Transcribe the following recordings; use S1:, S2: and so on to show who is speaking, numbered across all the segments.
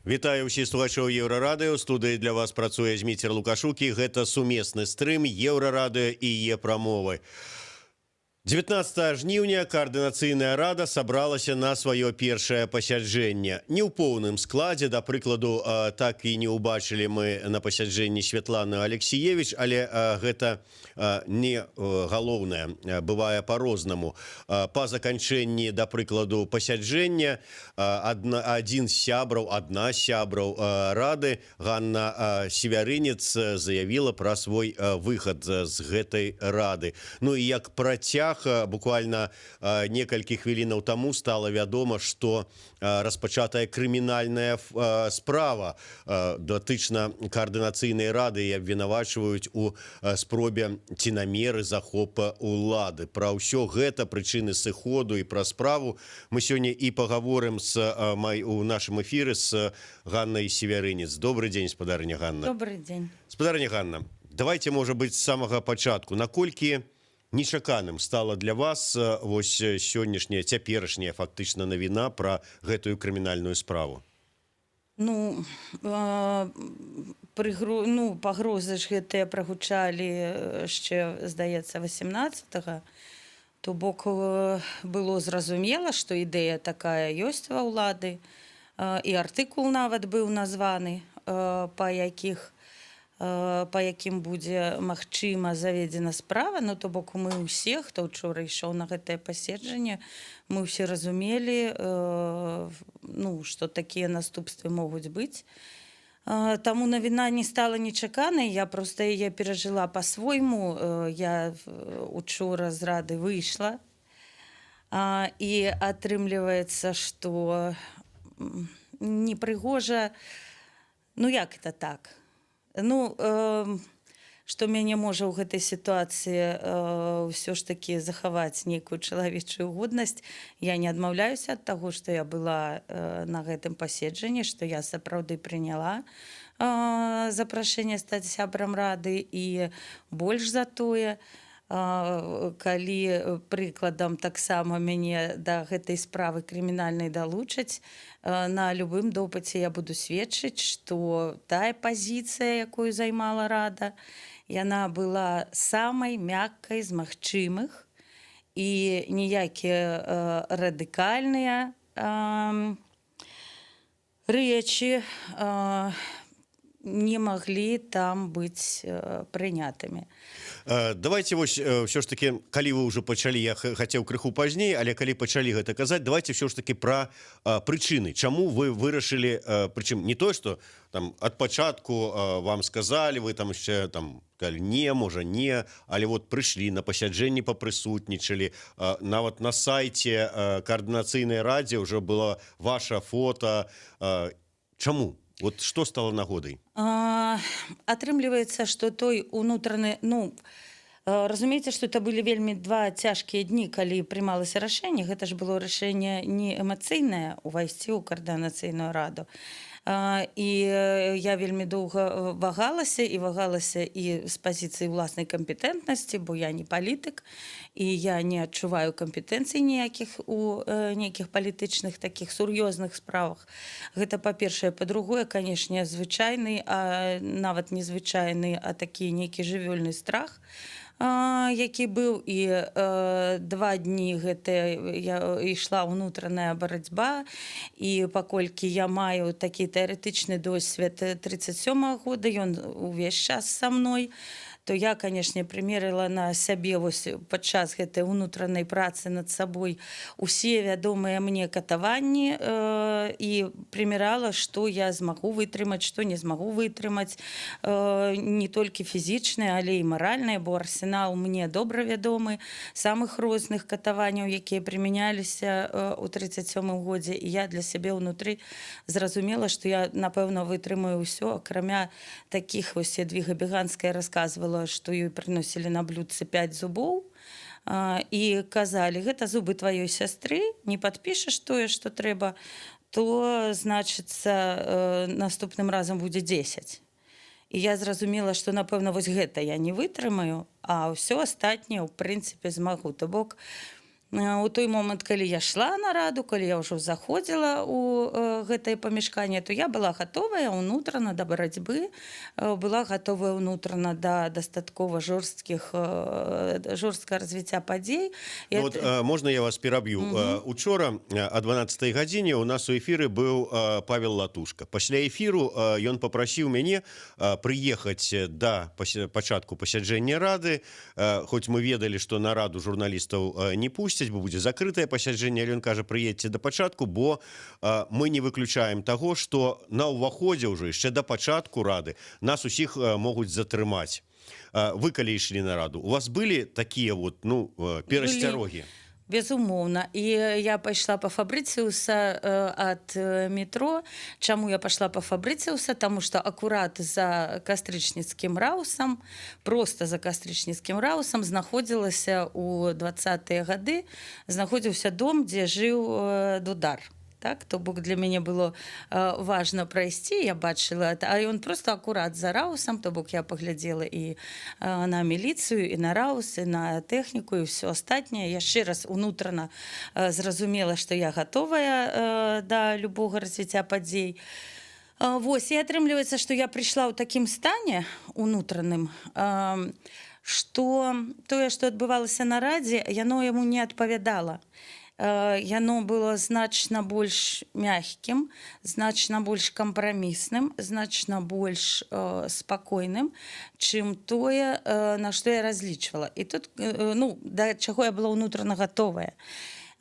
S1: Вітаю ўсіх слухачоў Еўрарадыё. Студыі для вас працуе Зміцер Лукашук, і гэта сумесны стрым Еўрарадыё і Е-прамовы. 19 жніўня Каардынацыйная рада сабралася на сваё першае пасяджэнне. Не ў поўным складзе, да прыкладу, так і не ўбачылі мы на пасяджэнні Святлану Алексіевіч, але гэта не галоўнае, бывае по-рознаму. Па заканчэнні, да прыкладу, пасяджэння адзін з сябраў, адна з сябраў рады Ганна Севярынец заявіла пра свой выхад з гэтай рады. Ну і як працяг, буквально некалькі хвілінаў таму стала вядома, что распачатая крымінальная справа датычна Каардынацыйнай рады і абвінавачваюць у спробе ці намеры захопа улады. Пра ўсё гэта, прычыны сыходу і пра справу мы сёння і пагаворым с май у нашым эфіры с Ганнай Севярынец. Добрый день, спадарыня Ганна.
S2: Добрый день.
S1: Спадарыня Ганна, давайте, можа быть, з самага пачатку: наколькі нечаканым стала для вас вось сённяшняя, цяперашняя фактычна навіна пра гэтую крымінальную справу?
S2: Ну, ну, пагрозы ж гэтыя прагучалі яшчэ, здаецца, 18. То бок было зразумела, што ідэя такая ёсць ва ўлады, і артыкул нават быў названы, па якім будзе, магчыма, заведзена справа. Ну, то бок мы ўсе, хто учора ішоў на гэтае паседжанне, мы ўсе разумелі, ну, што такія наступствы могуць быць. Таму навіна не стала нечаканай, я просто яе перажыла па-свойму. Я учора з рады выйшла. І атрымліваецца, што непрыгожа. Ну, як это так? Ну, што мяне можа ў гэтай сітуацыі ўсё ж такі захаваць нейкую чалавечую годнасць. Я не адмаўляюся ад таго, што я была на гэтым паседжанні, што я сапраўды прыняла запрашэнне стаць сябрам рады, і больш за тое, калі, прыкладам, таксама мяне да гэтай справы крымінальнай далучаць, на любым допыце я буду сведчыць, што тая пазіцыя, якую займала рада, яна была самай мяккай з магчымых, і ніякія радыкальныя рэчы не маглі там быць прынятымі.
S1: Давайте вось ўсё ж таки, калі вы ўжо пачалі, я хацеў крыху пазней, але калі пачалі гэта казаць, давайте ўсё ж таки пра прычыны, чаму вы вырашылі, прычым не то что там ад пачатку вам сказали, вы там яшчэ там сказали: «Не, можа, не», але вот прыйшлі на пасяджэнні, папрысутнічалі, нават на сайце Каардынацыйнай радзе ўжо было ваше фото. Чаму, вот что стало нагодай?
S2: Атрымліваецца, што той унутраны, ну, разумееце, што это былі вельмі два цяжкія дні, калі прымалася рашэнне. Гэта ж было рашэнне не эмацыйнае — увайсці ў Каардынацыйную раду. І я вельмі доўга вагалася і вагалася, і з пазіцыі ўласнай кампетэнтнасці, бо я не палітык і я не адчуваю кампетэнцый ніякіх у нейкіх палітычных такіх сур'ёзных справах. Гэта па-першае. Па-другое, канешне, звычайны, а нават незвычайны, а такі нейкі жывёльны страх, які быў, і 2 дні гэта я ішла ўнутраная барацьба. І паколькі я маю такі тэарэтычны досвед 37 -го года, ён увесь час са мной, то я, канешне, прымерыла на сябе вось падчас гэтай унутранай працы над сабой усе вядомыя мне катаванні і прымірала, што я змагу вытрымаць, што не змагу вытрымаць, не толькі фізічныя, але і маральныя, бо арсенал мне добра вядомы самых розных катаванняў, якія прымяняліся у 37 годзе. І я для сябе ўнутры зразумела, што я, напэўна, вытрымаю ўсё, акрамя такіх вось. Ядвіга Беганская рассказывала, што ёй прыносілі на блюдцы 5 зубоў і казалі: «Гэта зубы тваёй сястры, не падпішаш тое, што трэба, то, значыцца, наступным разам будзе 10». І я зразумела, што, напэўна, вось гэта я не вытрымаю, а ўсё астатняе, ў прынцыпе, змагу. То бок У той момант, калі я шла на раду, калі я ўжо заходзіла у гэтае памяшканне, то я была гатовая ўнутрана да барацьбы, была гатовая ўнутрана да дастаткова жорсткага развіцця падзей.
S1: Ну, вот, можна я вас пераб'ю? Учора о 12 гадзіне у нас у эфіры быў Павел Латушка. Пасля эфіру ён папрасіў мяне прыехаць да пачатку пасяджэння рады, хоць мы ведалі, што на раду журналістаў не пусцяць, бо будзе закрытае пасяджэнне, але ён кажа: «Прыедзьце да пачатку, бо мы не выключаем таго, што на ўваходзе ўжо, яшчэ да пачатку рады, нас усіх могуць затрымаць». Вы калі ішлі на раду, у вас былі такія вот, ну, перасцярогі?
S2: Безумоўна. І я пайшла па Фабрыцыуса ад метро. Чаму я пайшла па Фабрыцыуса? Таму што акурат за Кастрычніцкім раусам, просто за Кастрычніцкім раусам знаходзілася ў 20-тыя гады, знаходзіўся дом, дзе жыў Дудар. Так, то бок для мяне было важна прайсці, я бачыла, а ён просто акурат за раусам, то бок я паглядзела і на міліцыю, і на раус, і на тэхніку, і ўсё астатняе. Яшчэ раз унутрана зразумела, што я гатовая да любога развіцця падзей. Вось, і атрымліваецца, што я прыйшла ў такім стане унутраным, што тое, што адбывалася на радзе, яно яму не адпавядала. Яно было значна больш мягкім, значна больш кампрамісным, значна больш спакойным, чым тое, на што я разлічвала. І тут, ну, да чаго я была ўнутрана гатовая.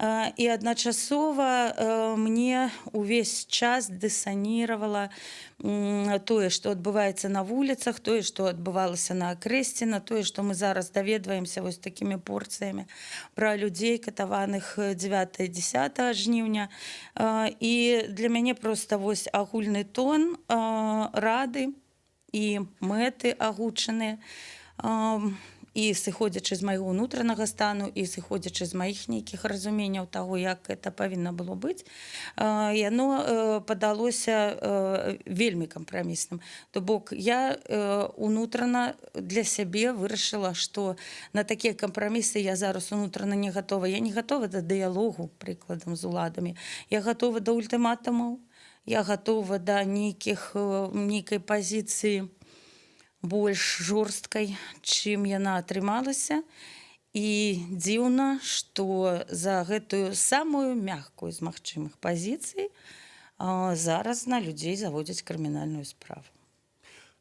S2: І адначасова мне увесь час дысаніравала тое, што адбываецца на вуліцах, тое, што адбывалася на Акрэсціна, тое, што мы зараз даведваемся вось такімі порцыямі пра людзей, катаваных 9-10 жніўня. І для мяне проста вось агульны тон рады і мэты агучаныя, і сыходзячы з майго ўнутранага стану, і сыходзячы з маіх нейкіх разуменняў таго, як это павінна было быць, яно падалося вельмі кампрамісным. То бок я унутрана для сябе вырашыла, што на такія кампрамісы я зараз унутрана не гатова. Я не гатова да дыялогу, прыкладам, з уладамі. Я гатова да ультыматумаў, я гатова да нейкай пазіцыі больш жорсткай, чым яна атрымалася. І дзіўна, што за гэтую самую мягкую з магчымых пазіцый зараз на людзей заводзяць крымінальную справу.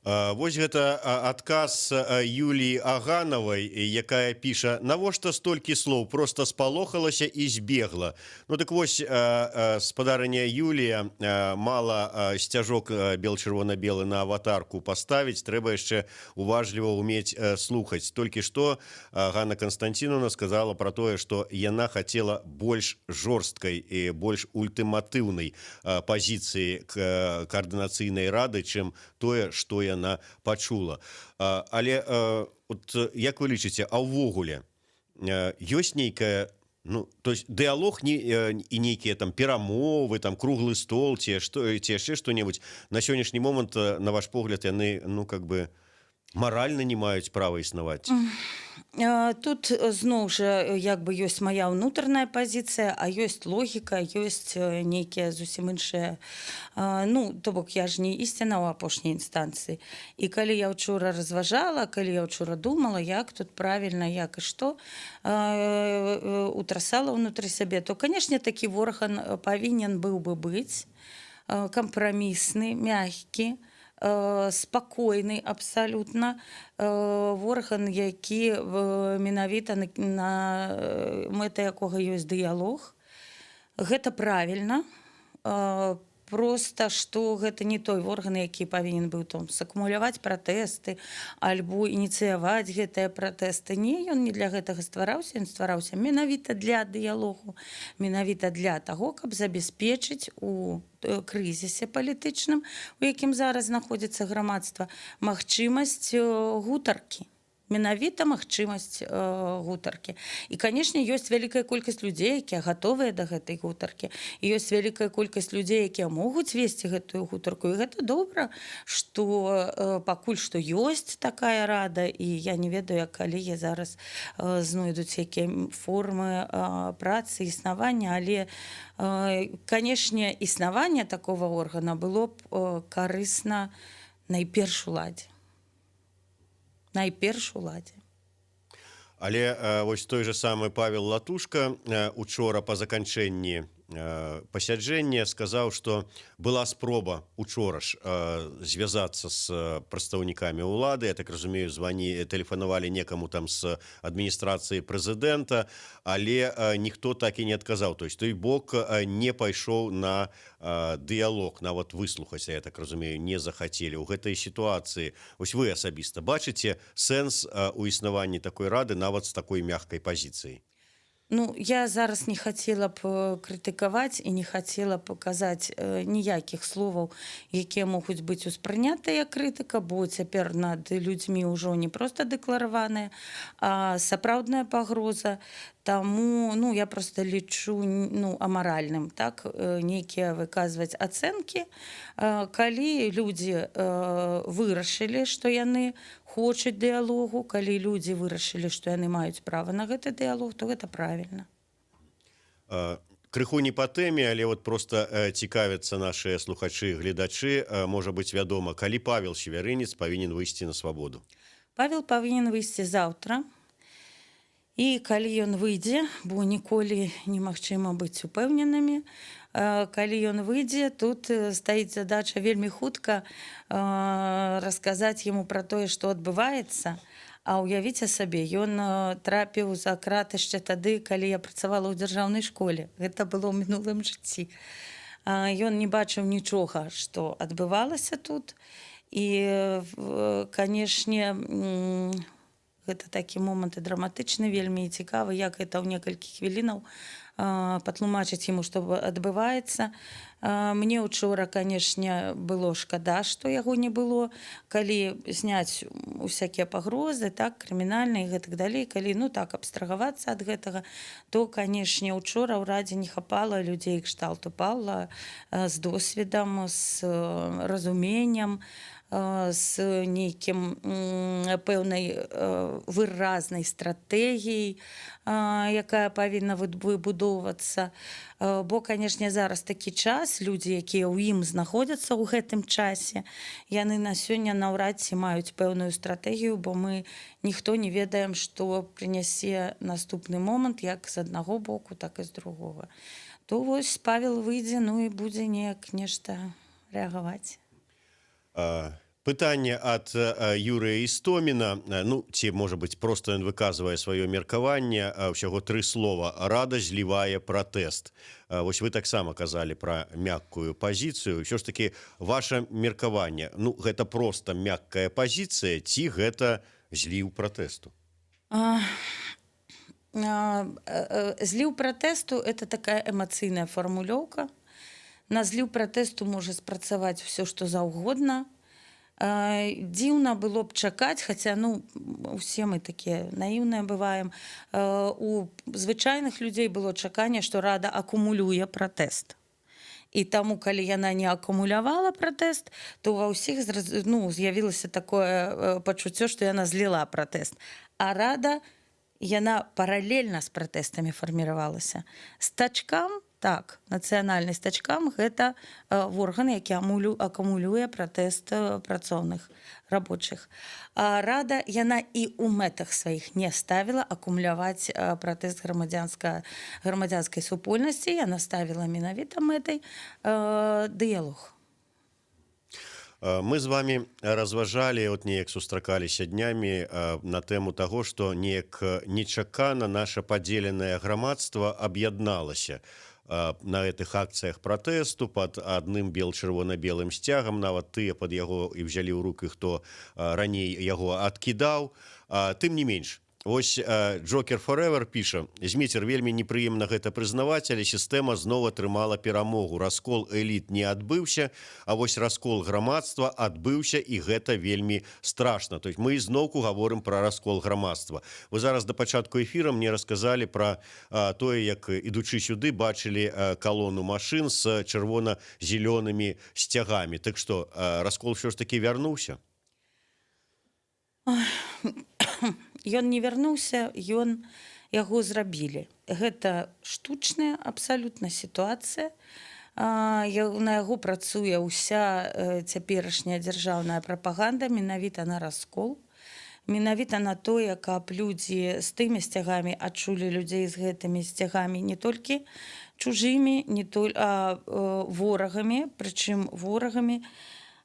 S1: Вось гэта адказ Юліі Аганавай, якая піша: «Навошта столькі слоў, просто спалохалася і збегла». Ну так вось, спадарыня Юлія, мала сцяжок бел чырвона-белы на аватарку паставіць, трэба яшчэ уважліва уметь слухаць. Толькі што Ганна Канстанціновна сказала про тое, што яна хацела больш жорсткай і больш ультыматыўнай пазіцыі к каардынацыйнай рады, чым тое, што яна пачула. Але от як вы лічыце, а ўвогуле ёсць нейкая, ну, то есть дыалог не і нейкія там перамовы, там круглы стол ці што, ці яшчэ што-небудзь, на сённяшні момант, на ваш погляд, яны, ну, как бы маральна не маюць права існаваць?
S2: Тут зноў жа як бы ёсць моя ўнутраная пазіцыя, а ёсць логіка, ёсць нейкія зусім іншыя. Ну, то бок я ж не ісціна ў апошняй інстанцыі. І калі я учора разважала, калі я учора думала, як тут правільна, як і што, утрасала ўнутры сябе, то, канешне, такі орган павінен быў бы быць кампрамісны, мягкі, спакойны абсалютна орган, які менавіта на мэта якога ёсць дыялог. Гэта правільна. Просто што гэта не той орган, які павінен быў там сакумуляваць пратэсты альбо ініцыяваць гэтыя пратэсты. Не, ён не для гэтага ствараўся, ён ствараўся менавіта для дыялогу, менавіта для таго, каб забяспечыць у крызісе палітычным, у якім зараз знаходзіцца грамадства, магчымасць гутаркі. Менавіта магчымасць гутаркі. І, канешне, ёсць вялікая колькасць людзей, якія гатовыя да гэтай гутаркі, і ёсць вялікая колькасць людзей, якія могуць весці гэтую гутарку. І гэта добра, што пакуль што ёсць такая рада, і я не ведаю, як калегі зараз знойдуць якія формы працы, існавання, але, канешне, існаванне такого органа было б карысна найперш уладзе, найперш уладзе.
S1: Але вось той же самы Павел Латушка учора по заканчэнні пасяджэння сказаў, что была спроба учора ж звязацца с прадстаўнікамі ўлады. Я так разумею, звані тэлефанавалі некаму там с адміністрацыі прэзідэнта, але ніхто так і не адказаў. То есть той бок не пайшоў на дыялог, нават выслухаць, я так разумею, не захацелі. У гэтай сітуацыі ось вы асабіста бачыце сэнс у існаванні такой рады нават з такой мягкай пазіцыяй?
S2: Ну, я зараз не хацела б крытыкаваць і не хацела б казаць ніякіх словаў, якія могуць быць успрынятыя як крытыка, бо цяпер над людзьмі ўжо не проста дэклараваная, а сапраўдная пагроза. Таму, ну, я просто лічу, ну, амаральным так нейкія выказваць ацэнкі. Калі людзі вырашылі, што яны хочуць дыялогу, калі людзі вырашылі, што яны маюць права на гэты дыялог, то гэта правільна.
S1: Крыху не по тэме, але вот просто цікавяцца наши слухачы, гледачы. Можа быць, вядома, калі Павел Севярынец павінен выйсці на свабоду?
S2: Павел павінен выйсці заўтра. І калі ён выйдзе, бо ніколі немагчыма быць упэўненымі, калі ён выйдзе, тут стаіць задача вельмі хутка расказаць яму пра тое, што адбываецца. А ўявіце сабе, ён трапіў за краты яшчэ тады, калі я працавала ў дзяржаўнай школе. Гэта было ў мінулым жыцці. Ён не бачыў нічога, што адбывалася тут. І, канешне, гэта такі момант і драматычны вельмі, і цікавы, як гэта ў некалькі хвілінаў патлумачыць яму, што адбываецца. Мне учора, канешне, было шкада, што яго не было. Калі зняць усякія пагрозы, так, крымінальныя і гэтак далей, калі, ну, так абстрагавацца ад гэтага, то, канешне, учора ў радзе не хапала людзей кшталту Паўла, з досведам, з разуменнем, з нейкім пэўнай выразнай стратэгіяй, якая павінна выбудоўвацца. Бо, канешне, зараз такі час, людзі, якія ў ім знаходзяцца ў гэтым часе, яны на сёння наўрад ці маюць пэўную стратэгію, бо мы ніхто не ведаем, што прынясе наступны момант як з аднаго боку, так і з другога. То вось Павел выйдзе, ну і будзе неяк нешта рэагаваць.
S1: Пытанне ад Юрыя Істоміна, ну, ці, можа быць, просто ён выказвае сваё меркаванне, ўсяго тры слова: «Рада злівае пратэст». Вось вы таксама казалі пра мяккую пазіцыю. Ўсё ж таки ваше меркаванне: ну, гэта просто мяккая пазіцыя ці гэта зліў пратэсту?
S2: Зліў пратэсту — это такая эмацыйная фармулёўка. На зліў пратэсту можа спрацаваць все, што заўгодна. Дзіўна было б чакаць, хаця, ну, усе мы такія наіўныя бываем. У звычайных людзей было чаканне, што рада акумулюе пратэст. І таму, калі яна не акумулявала пратэст, то ва ўсіх ну, з'явілася такое пачуццё, што яна зліла пратэст. А рада, яна паралельна з пратэстамі фарміравалася. Стачкам, так, нацыянальны стачкам — гэта орган, які акумулюе пратэст працоўных рабочых. А рада, яна і ў мэтах сваіх не ставіла акумуляваць пратэст грамадзянскай супольнасці, яна ставіла менавіта мэтай дыялог.
S1: Мы з вами разважалі, от неяк сустракаліся днямі на тэму таго, што неяк нечакана наша падзеленае грамадства аб'ядналася на гэтых акцыях пратэсту под адным бел-чырвона-белым сцягам, нават тыя под яго і взялі ў руки, хто раней яго адкідаў. Тым не менш Ось Джокер Forever піша: «Зміцер, вельмі непрыемна гэта прызнаваць, але сістэма зноў атрымала перамогу. Раскол эліт не адбыўся, а вось раскол грамадства адбыўся, і гэта вельмі страшна». То есть мы зноўку гаворым про раскол грамадства. Вы зараз до пачатку эфира мне рассказалі про тое, як, ідучы сюды, бачылі калону машын с чырвона-зялёнымі сцягамі. Так что, раскол все ж таки вярнуўся?
S2: Ён не вярнуўся, ён яго зрабілі. Гэта штучная абсалютна сітуацыя. На яго працуе ўся цяперашняя дзяржаўная прапаганда менавіта на раскол, менавіта на тое, каб людзі з тымі сцягамі адчулі людзей з гэтымі сцягамі не толькі чужымі, не толь а ворагамі, прычым ворагамі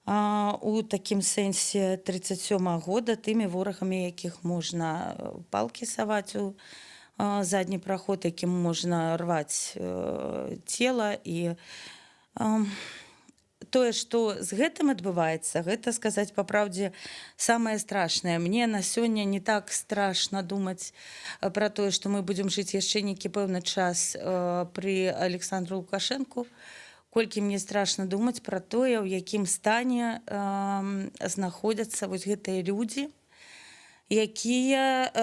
S2: у такім сэнсе 37 -го года, тымі ворагамі, якіх можна палкі саваць у задні праход, якім можна рваць цела. І тое, што з гэтым адбываецца, гэта, сказаць па праўдзе, самае страшнае. Мне на сёння не так страшна думаць пра тое, што мы будзем жыць яшчэ нейкі пэўны час пры Александру Лукашэнку, колькі мне страшна думаць пра тое, ў якім стане знаходзяцца вось гэтыя людзі, якія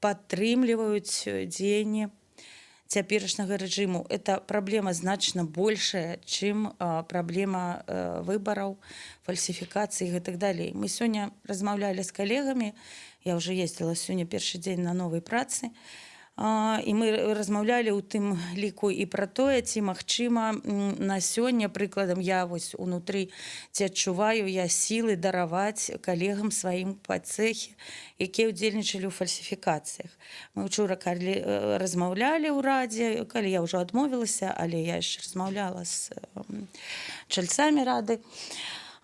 S2: падтрымліваюць дзеянні цяперашняга рэжыму. Это праблема значна большая, чым праблема выбараў, фальсіфікацыі і так далей. Мы сёння размаўлялі з калегамі, я ўжо ездзіла сёння першы дзень на новай працы, і мы размаўлялі ў тым ліку і пра тое, ці магчыма на сёння, прыкладам, я вось унутры, ці адчуваю я сілы дараваць калегам сваім па цэхе, якія ўдзельнічалі ў фальсіфікацыях. Мы учора калі размаўлялі ў радзе, калі я ўжо адмовілася, але я яшчэ размаўляла з чальцамі рады.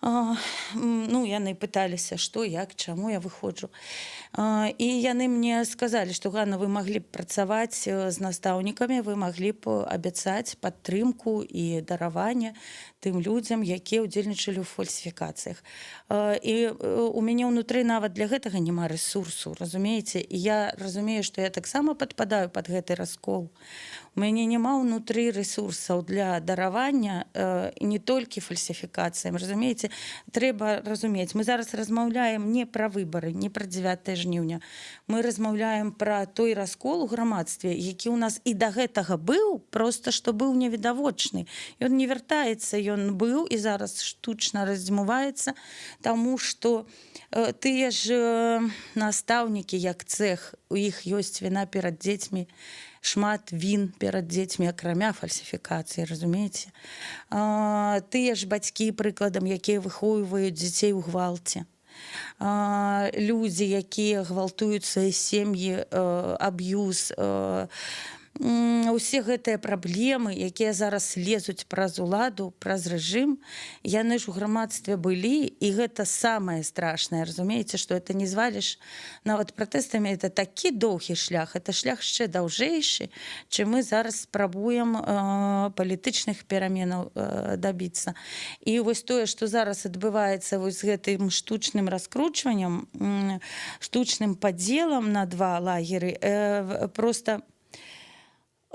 S2: Ну, яны пыталіся, што, як, чаму я выходжу. І яны мне сказалі, што, Ганна, вы маглі б працаваць з настаўнікамі, вы маглі б абяцаць падтрымку і дараванне тым людзям, якія ўдзельнічалі ў фальсіфікацыях. І у мяне ўнутры нават для гэтага няма рэсурсу, разумееце? І я разумею, што я таксама падпадаю под гэты раскол. У мяне няма ўнутры рэсурсаў для даравання не толькі фальсіфікацыям, разумееце? Трэба разумець, мы зараз размаўляем не пра выбары, не пра 9 жніўня. Мы размаўляем пра той раскол у грамадстве, які ў нас і да гэтага быў, просто што быў невідавочны. Ён не вяртаецца, ён быў і зараз штучна раздзьмуваецца, таму што тыя ж настаўнікі як цех, у іх ёсць віна перад дзецьмі, шмат він перад дзецьмі, акрамя фальсіфікацыі, разумееце? Тыя ж бацькі, прыкладам, якія выхоўваюць дзяцей у гвалце. Людзі, якія гвалтуюць свае сем'і, аб'юз, усе гэтыя праблемы, якія зараз лезуць праз уладу, праз рэжым, яны ж у грамадстве былі, і гэта самае страшнае, разумееце, што это не зваліш нават пратэстамі, это такі доўгі шлях, это шлях яшчэ даўжэйшы, чым мы зараз спрабуем палітычных пераменаў дабіцца. І вось тое, што зараз адбываецца вось з гэтым штучным раскручваннем, штучным падзелам на два лагеры, просто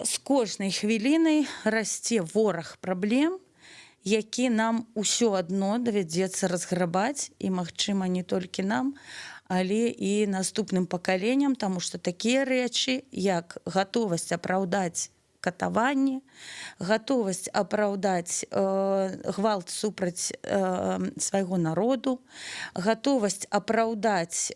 S2: з кожнай хвілінай расце вораг праблем, які нам усё адно давядзецца разграбаць, і, магчыма, не толькі нам, але і наступным пакаленням, таму што такія рэчы, як гатовасць апраўдаць катаванне, гатовасць апраўдаць гвалт супраць свайго народу, гатовасць апраўдаць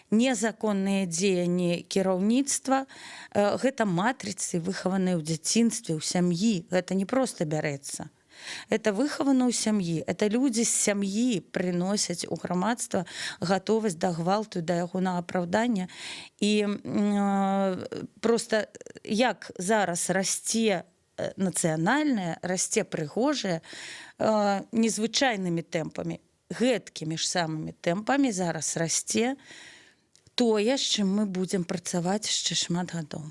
S2: незаконныя дзеянні кіраўніцтва, гэта матрыцы, выхаваныя ў дзяцінстве, ў сям'і, гэта не проста бярэцца. Это выхавана ў сям'і, это людзі з сям'і прыносяць у грамадства гатовасць да гвалту, да яго на апраўдання. І просто як зараз расце нацыянальная, расце прыгожая незвычайнымі тэмпамі, гэткімі ж самымі тэмпамі зараз расце тое, з чым мы будзем працаваць яшчэ шмат гадоў.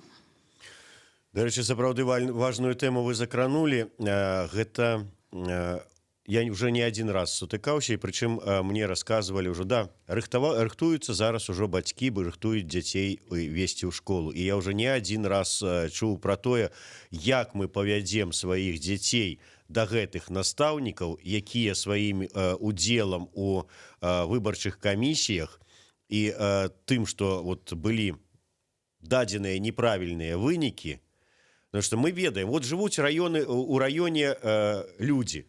S1: Дарэчы, сапраўды важную тэму вы закранулі. Гэта Я уже не один раз сутыкаўся, і прычым мне рассказывали ўжо, да, рыхтуюцца зараз ужо бацькі, бы рыхтуюць дзяцей весці ў школу. І я уже не один раз чуў про тое, як мы павядзем сваіх дзяцей да гэтых настаўнікаў, якія сваім удзелам у выбарчых камісіях і тым, что вот былі дадзеныя неправільныя вынікі. Потому что мы ведаем, вот жывуць раёны, у раёне людзі,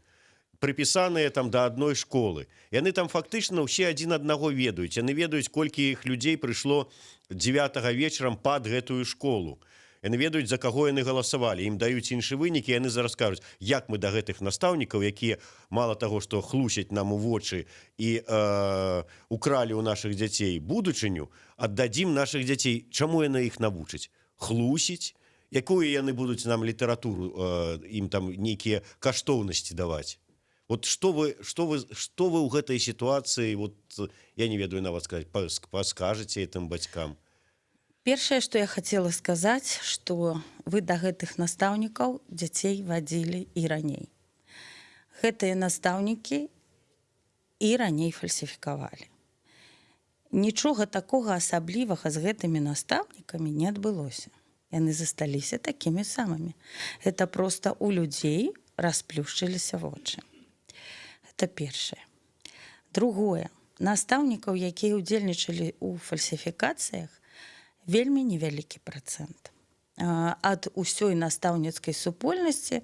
S1: прыпісаныя там да адной школы, яны там фактычна ўсе адзін аднаго ведаюць, яны ведаюць, колькі іх людзей прыйшло 9 вечарам под гэтую школу, яны ведаюць, за каго яны галасавалі, ім даюць іншы вынікі. Яны зараз кажуць, як мы да гэтых настаўнікаў, якія мала таго, што хлусяць нам у вочы і укралі у наших дзяцей будучыню, аддадзім наших дзяцей? Чаму яны іх навучаць хлусіць? Якую яны будуць нам літаратуру, ім там нейкія каштоўнасці даваць? Вот что вы ў гэтай сітуацыі, вот я не ведаю нават сказать, паскажаце этим бацькам?
S2: Першае, што я хацела сказаць, што вы да гэтых настаўнікаў дзяцей вадзілі і раней. Гэтыя настаўнікі і раней фальсіфікавалі. Нічога такога асаблівага з гэтымі настаўнікамі не адбылося. Яны засталіся такімі самымі. Это проста у людзей расплюшчыліся вочы. Это першае. Другое. Настаўнікаў, якія ўдзельнічалі ў фальсіфікацыях, вельмі невялікі працэнт. Ад усёй настаўніцкай супольнасці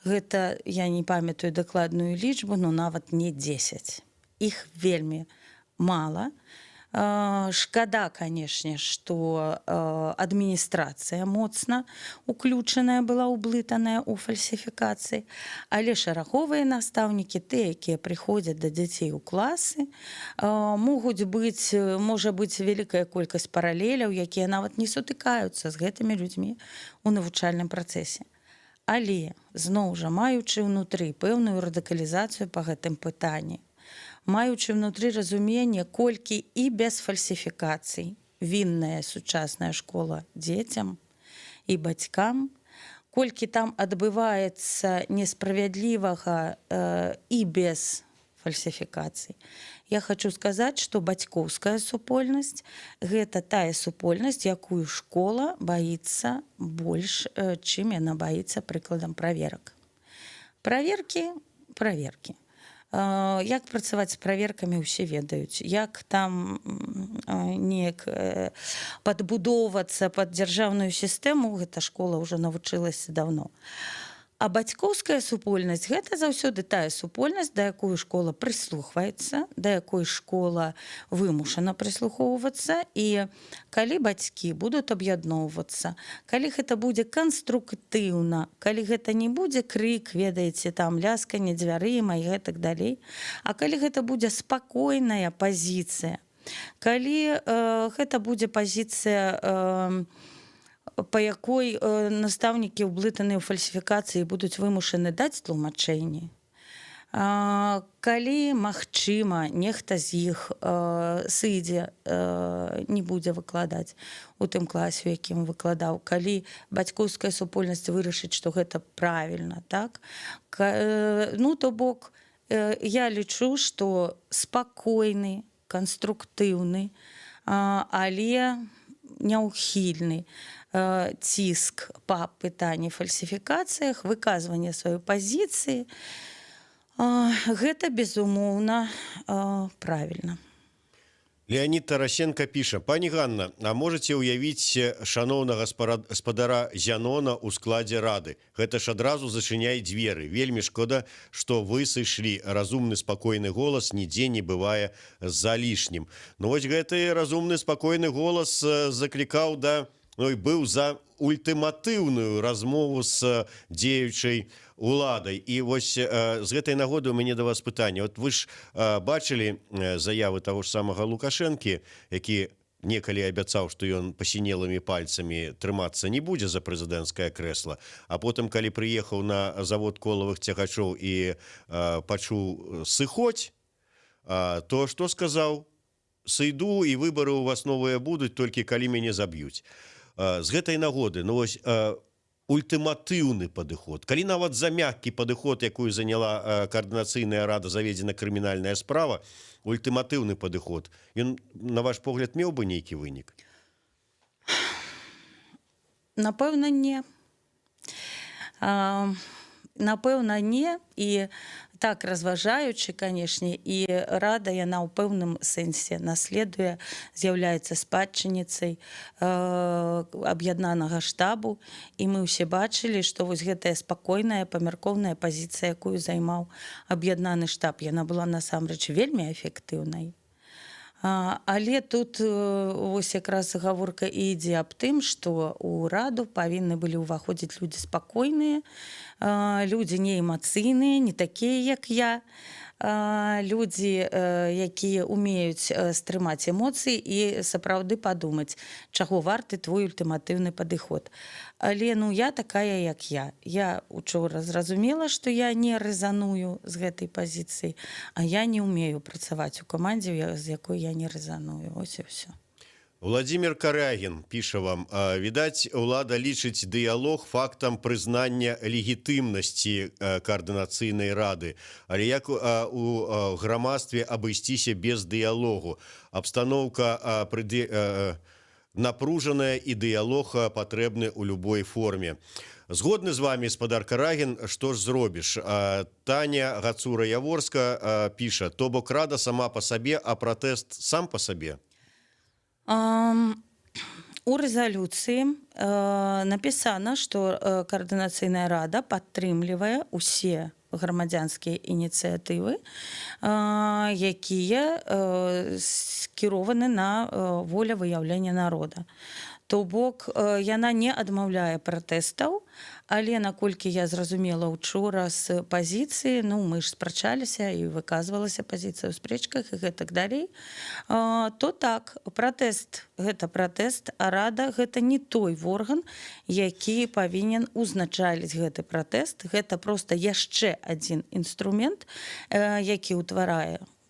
S2: гэта, я не памятаю дакладную лічбу, но нават не 10. Іх вельмі мала. Шкада, канешне, што адміністрацыя моцна уключаная была, ублытаная ў фальсіфікацыі, але шараговыя настаўнікі, тыя, якія прыходзяць да дзяцей у класы, могуць быць, можа быць вялікая колькасць паралеляў, якія нават не сутыкаюцца з гэтымі людзьмі ў навучальным працэсе. Але зноў жа, маючы ўнутры пэўную радыкалізацыю па гэтым пытанні, маючы ўнутры разуменне, колькі і без фальсіфікацый вінная сучасная школа дзецям і бацькам, колькі там адбываецца несправядлівага і без фальсіфікацый. Я хочу сказаць, што бацькоўская супольнасць — гэта тая супольнасць, якую школа баіцца больш, чым яна баіцца, прыкладам, праверак. Праверкі, праверкі. Як працаваць з праверкамі, ўсе ведаюць. Як там неяк падбудоўвацца пад дзяржаўную сістэму, гэта школа ўжо навучылася даўно. А бацькоўская супольнасць — гэта заўсёды тая супольнасць, да якую школа прыслухваецца, да якой школа вымушана прыслухоўвацца. І калі бацькі будуць аб'ядноўвацца, калі гэта будзе канструктыўна, калі гэта не будзе крык, ведаеце, там лясканне дзвярыма і гэтак далей, а калі гэта будзе спакойная пазіцыя, калі гэта будзе пазіцыя, па якой настаўнікі, ўблытаныя ў фальсіфікацыі, будуць вымушаны даць тлумачэнні. Калі, магчыма, нехта з іх сыдзе, не будзе выкладаць у тым класе, у якім выкладаў, калі бацькоўская супольнасць вырашыць, што гэта правільна, так, ну, то бок я лічу, што спакойны, канструктыўны, але няўхільны ціск па пытанні фальсіфікацыях, выказванне сваёй пазіцыі, гэта, безумоўна, правільна.
S1: Леонид Тарасенко піша: «Пані Ганна, а можете уявіць шаноўнага спадара Зянона ў складзе рады? Гэта ж адразу зачыняй дзверы. Вельмі шкода, што вы сышлі. Разумны, спакойны голас нідзе не бывае залішнім». Ну вось гэты разумны, спакойны голас заклікаў да, ну і быў за ультыматыўную размову з дзеючай уладай. І вось з гэтай нагоды у мяне да вас пытанне. Вот вы ж бачылі заявы таго ж самага Лукашэнкі, які некалі абяцаў, што ён пасінелымі пальцамі трымацца не будзе за прэзідэнцкае крэсла, а потым, калі прыехаў на завод колавых цягачоў і пачуў «сыходзь», то што сказаў? «Сыйду, і выбары у вас новыя будуць, толькі калі мяне заб'юць». З гэтай нагоды, ну вось Ультыматыўны падыход, калі нават за мяккі падыход, якую заняла Каардынацыйная рада, заведзена крымінальная справа, ультыматыўны падыход, ён, на ваш погляд, меў бы нейкі вынік?
S2: Напэўна, не. Напэўна, не. І так, разважаючы, канешне, і рада, яна ў пэўным сэнсе наследуе, з'яўляецца спадчынніцай Аб'яднанага штабу, і мы ўсе бачылі, што вось гэтая спакойная, памяркоўная пазіцыя, якую займаў Аб'яднаны штаб, яна была насамрэч вельмі эфектыўнай. Але тут вось якраз гаворка і ідзе аб тым, што ў раду павінны былі ўваходзіць людзі спакойныя, людзі не эмацыйныя, не такія, як я, людзі, якія умеюць стрымаць эмоцыі і сапраўды падумаць, чаго варты твой ультыматыўны падыход. Але, ну, я такая, як я. Я учора зразумела, што я не рэзаную з гэтай пазіцыі, а я не ўмею працаваць у камандзе, з якой я не рэзаную. Ось і ўсё.
S1: Владимир Карягин піша вам: «Відаць, улада лічыць дыялог фактам прызнання легітымнасці Каардынацыйнай рады. Але як у грамадстве абысціся без дыялогу? Абстаноўка напружаная, і дыялог патрэбны ў любой форме». Згодны з вами, спадар Карагін, што ж зробіш. Таня Гацура Яворска піша: «То бок рада сама по сабе, а пратэст сам по сабе?»
S2: У рэзалюцыі напісана, што Каардынацыйная рада падтрымлівае усе грамадзянскія ініцыятывы, якія скірованы на волевыяўленне народа. То бок яна не адмаўляе пратэстаў, але, наколькі я зразумела учора з пазіцыі, ну, мы ж спрачаліся і выказвалася пазіцыя ў спрэчках і гэтак далей, то так, пратэст — гэта пратэст, а рада — гэта не той орган, які павінен узначаліць гэты пратэст. Гэта проста яшчэ адзін інструмент, які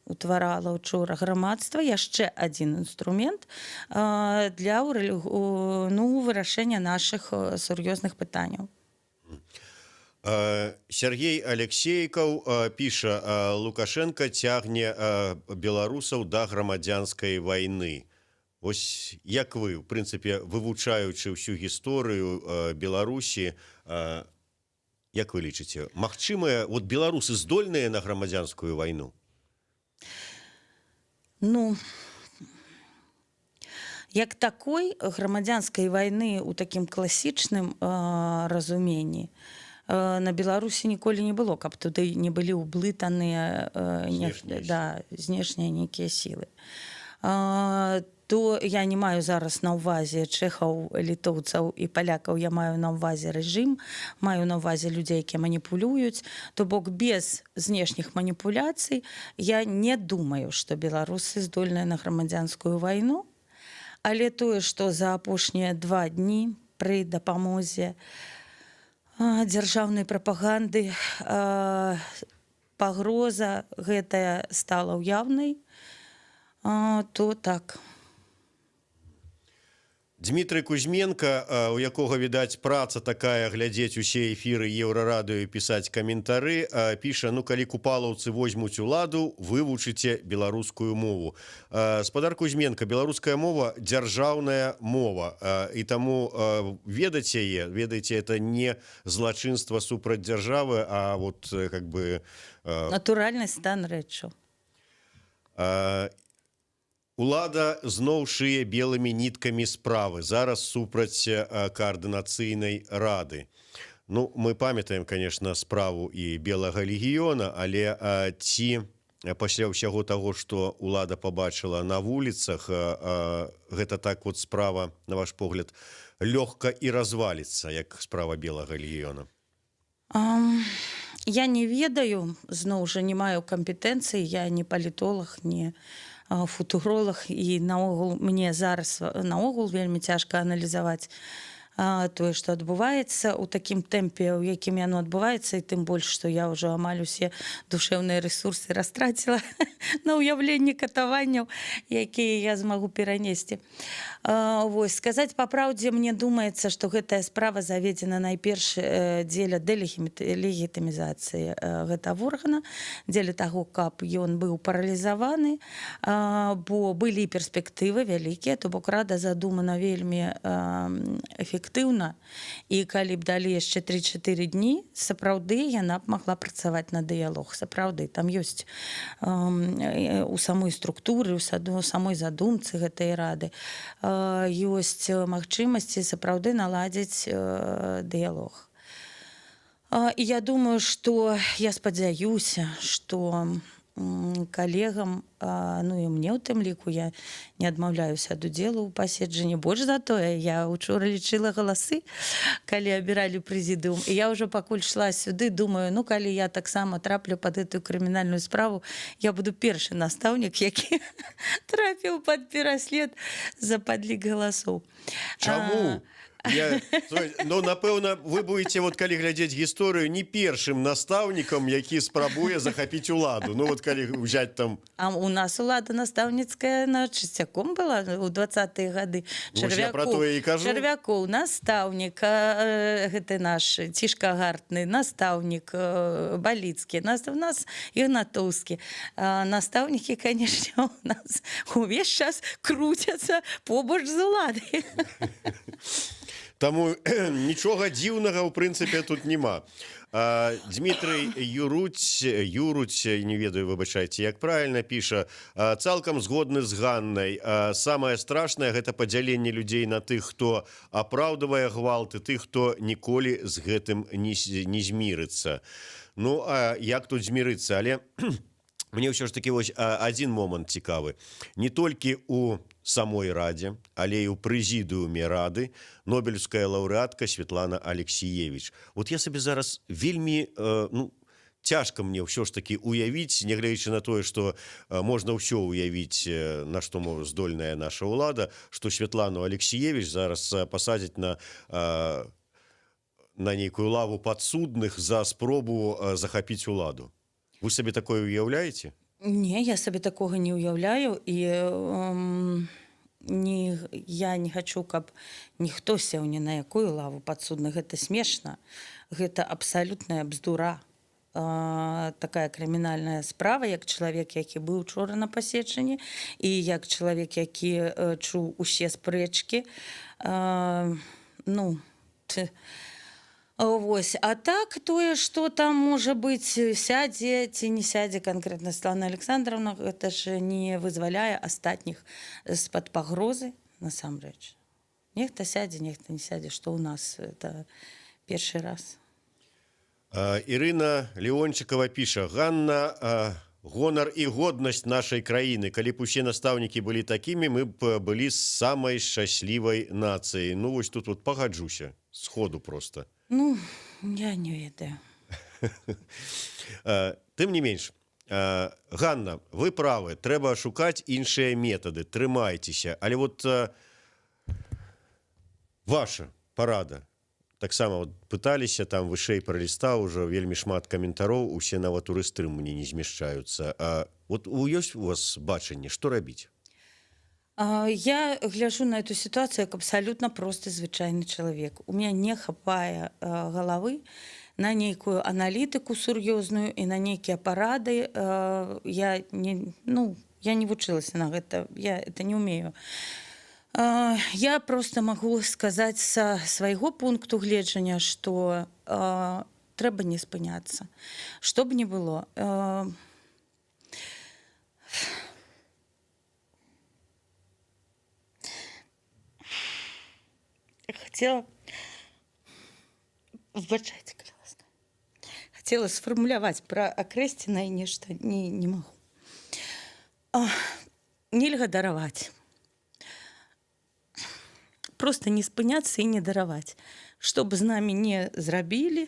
S2: утварала учора грамадства, яшчэ адзін інструмент для, ну, вырашэння нашых сур'ёзных пытанняў.
S1: Сергей Алексейкаў піша: «Лукашенко цягне беларусаў да грамадзянскай вайны». Ось як вы, в прынцыпе, вывучаючы ўсю гісторыю Беларусі, як вы лічыце, магчымыя, вот беларусы здольныя на грамадзянскую вайну?
S2: Ну, як такой грамадзянскай вайны ў такім класічным разуменні на Беларусі ніколі не было, каб туды не былі ўблытаныя
S1: знешнія.
S2: Да, знешнія нейкія сілы. То я не маю зараз на ўвазе чэхаў, літоўцаў і палякаў, я маю на ўвазе рэжым, маю на ўвазе людзей, якія маніпулююць. То бок без знешніх маніпуляцый я не думаю, што беларусы здольныя на грамадзянскую вайну. Але тое, што за апошнія 2 дні пры дапамозе дзяржаўнай прапаганды пагроза гэтая стала ўяўнай, то так.
S1: Дмітрый Кузьменко, у якога, відаць, праца такая — глядзець усе эфіры Еўрарадыё і пісаць каментары, піша: «Ну, калі купалаўцы возьмуць уладу, вывучыце беларускую мову». Спадар Кузьменко, беларуская мова — дзяржаўная мова, і таму ведаць яе, ведаеце, это не злачынства супраць дзяржавы, а вот как бы
S2: Натуральны стан рэчаў.
S1: Улада зноў шые белымі ніткамі справы зараз супраць Каардынацыйнай рады. Ну, мы памятаем, конечно, справу і Белага легіёна, але ці пасля ўсяго таго, што улада побачыла на вуліцах, гэта так вот справа, на ваш погляд, лёгка і разваліцца, як справа Белага легіёна?
S2: Я не ведаю, зноў жа, не маю кампетэнцыі, я не палітолог, не футуролог, і наогул мне зараз наогул вельмі цяжка аналізаваць Тое, што адбываецца у такім тэмпе, у якім яно адбываецца, і тым больш, што я ўжо амаль усе душэўныя рэсурсы растраціла на ўяўленне катаванняў, якія я змагу перанесці. Вось, сказаць па праўдзе, мне думаецца, што гэтая справа заведзена найперш дзеля дэлегітымізацыі гэтага органа, дзеля таго, каб ён быў паралізаваны, бо былі перспектывы вялікія, то бок рада задумана вельмі эфектыўна, і калі б далі яшчэ 3-4 дні, сапраўды яна б магла працаваць на дыялог. Сапраўды, там ёсць у самой структуры, у саду, самой задумцы гэтай рады ёсць магчымасці сапраўды наладзіць дыялог. І я думаю, што я спадзяюся, што калегам, ну і мне ў тым ліку, я не адмаўляюся ад удзелу ў паседжанні. Больш за тое, я учора лічыла галасы, калі абіралі прэзідыум. І я ўжо пакуль шла сюды, думаю, ну калі я таксама траплю пад гэтую крымінальную справу, я буду першы настаўнік, які трапіў пад пераслед за падлік галасоў.
S1: Чаму? Я, слухай, ну, напэўна, вы будете, вот калі глядзець гісторыю, не першым настаўнікам, які спрабуе захапіць уладу. Ну вот калі взять там.
S2: А у нас улада настаўніцкая на часцяком была у 20-е гады.
S1: Вось я пра тое і кажу.
S2: Чарвякоў настаўнік, гэты наш Цішка Гартны настаўнік, Баліцкі, нас, у нас Ігнатоўскі. Настаўнікі, конечно, у нас увесь час круцяцца побач з уладай.
S1: Таму нічога дзіўнага ў прынцыпе тут няма. Дмітрый Юруць, Юруць, не ведаю, выбачайце, як правильно піша: «Цалкам згодны з Ганнай. Самае страшнае — гэта падзяленне людзей на тых, хто апраўдвае гвалт, і тых, хто ніколі з гэтым не змірыцца». Ну а як тут змірыцца? Але мне ўсё ж таки вось один момант цікавы: не толькі у самой радзе, але і ў прэзідыуме рады нобелевская лаўрэатка Светлана Алексіевіч. Вот я сабе зараз вельмі ну, цяжка мне ўсё ж таки уявіць, нягледзячы на тое, что можна ўсё уявіць, на што здольная наша ўлада, что Светлану Алексіевіч зараз пасадзіць на нейкую лаву падсудных за спробу захапіць уладу. Вы сабе такое уяўляеце?
S2: Не, я сабе такога не ўяўляю, і не, я не хачу, каб ніхто сеў ні на якую лаву падсудных. Гэта смешна, гэта абсалютная бздура. Такая крымінальная справа, як чалавек, які быў учора на паседжанні, і як чалавек, які чуў усе спрэчкі, ну, вось. А так тое, што там можа быць, сядзе ці не сядзе канкрэтна Светлана Александровна, гэта ж не вызваляе астатніх з-пад пагрозы насамрэч. Нехта сядзе, нехта не сядзе, што ў нас это першы раз.
S1: Ірына Леончыкова піша: «Ганна — гонар і годнасць нашай краіны. Калі б усе настаўнікі былі такімі, мы б былі самай шчаслівай нацыяй». Ну вось тут вот пагаджуся сходу просто.
S2: Ну, я не ведаю.
S1: Тым не менш, Ганна, вы правы, трэба шукаць іншыя метады, трымайцеся. Але вот ваша парада таксама, вот пыталіся там вышэй, пралістаў уже вельмі шмат каментароў, усе нават у рэстрым мне не змяшчаюцца. А вот ёсць у вас бачанне, што рабіць?
S2: Я гляжу на эту ситуацию як абсалютна просты звычайны чалавек. У меня не хапае галавы на нейкую аналітыку сур'ёзную і на нейкія парады. Я не, ну, я не вучылася на гэта, я это не умею. Я просто магу сказаць са свайго пункту гледжання, што трэба не спыняцца. Што б ні было. Хотела, выбачайце, калі ласка, хотела сфармуляваць пра Акрэсціна і нешта не магу. Нельга дараваць, просто не спыняцца і не дараваць, чтоб з намі не зрабілі,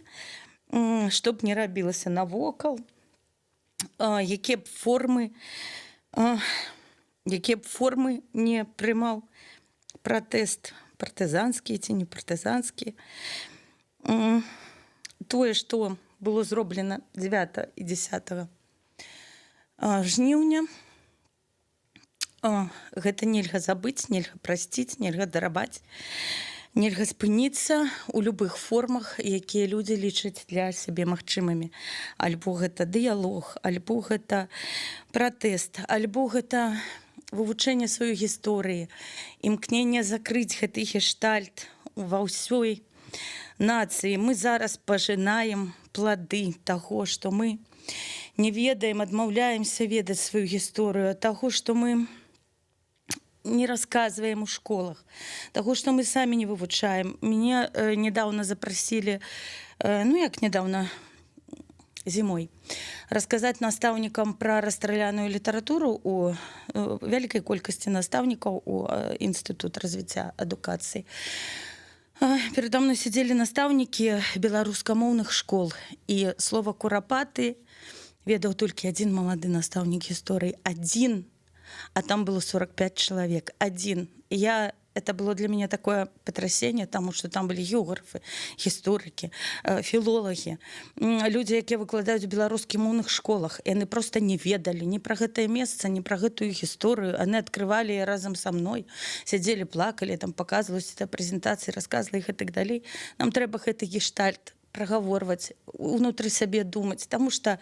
S2: чтоб не рабілася навокал, якія б формы не прымаў пратэст. Партызанскія ці не партызанскія. Тое, што было зроблена 9 і 10 жніўня, гэта нельга забыць, нельга прасціць, нельга дараваць, нельга спыніцца у любых формах, якія людзі лічаць для сябе магчымымі. Альбо гэта дыялог, альбо гэта пратэст, альбо гэта вывучэнне сваёй гісторыі, імкненне закрыць гэты гештальт ва ўсёй нацыі. Мы зараз пажынаем плады таго, што мы не ведаем, адмаўляемся ведаць сваю гісторыю, таго, што мы не рассказываем у школах, таго, што мы самі не вывучаем. Мяне недавно запрасілі, ну як недавно, зімой, расказаць настаўнікам пра расстраляную літаратуру у вялікай колькасці настаўнікаў у Інстытут развіцця адукацыі. Передо мной сидели настаўнікі беларускамоўных школ, і слова «Курапаты» ведаў толькі адзін малады настаўнік гісторыі, адзін, а там было 45 чалавек, один. Я это было для меня такое потрясение, тому что там были географы, гісторыкі, філолагі, людзі, якія выкладаюць у беларускамоўных школах. Яны просто не ведалі ні пра гэтае месца, ні пра гэтую гісторыю. Они открывали разам со мной, сядзелі, плакали, там показывалась эта прэзентацыя, рассказывала іх і так далей. Нам трэба гэты гештальт прагаворваць, унутры сябе думаць, таму что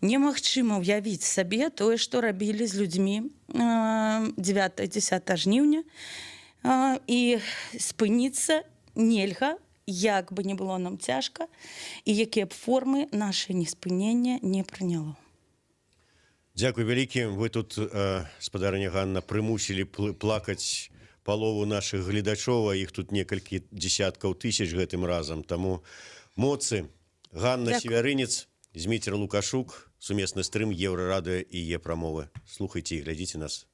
S2: немагчыма ўявіць сабе тое, што рабілі з людзьмі 9 10 жніўня, і спыніцца нельга, як бы не было нам цяжка і якія б формы наше неспыненне не прыняло.
S1: Дзякуй вялікі. Вы тут, спадарыня Ганна, прымусілі плакаць палову наших гледачоў, а іх тут некалькі десяткаў тысяч гэтым разам, таму моцы. Ганна
S2: Дзякуй.
S1: Севярынец, Зміцер Лукашук, сумесны стрым Еўрарадыё і Е-прамовы. Слухайце і глядзіце нас.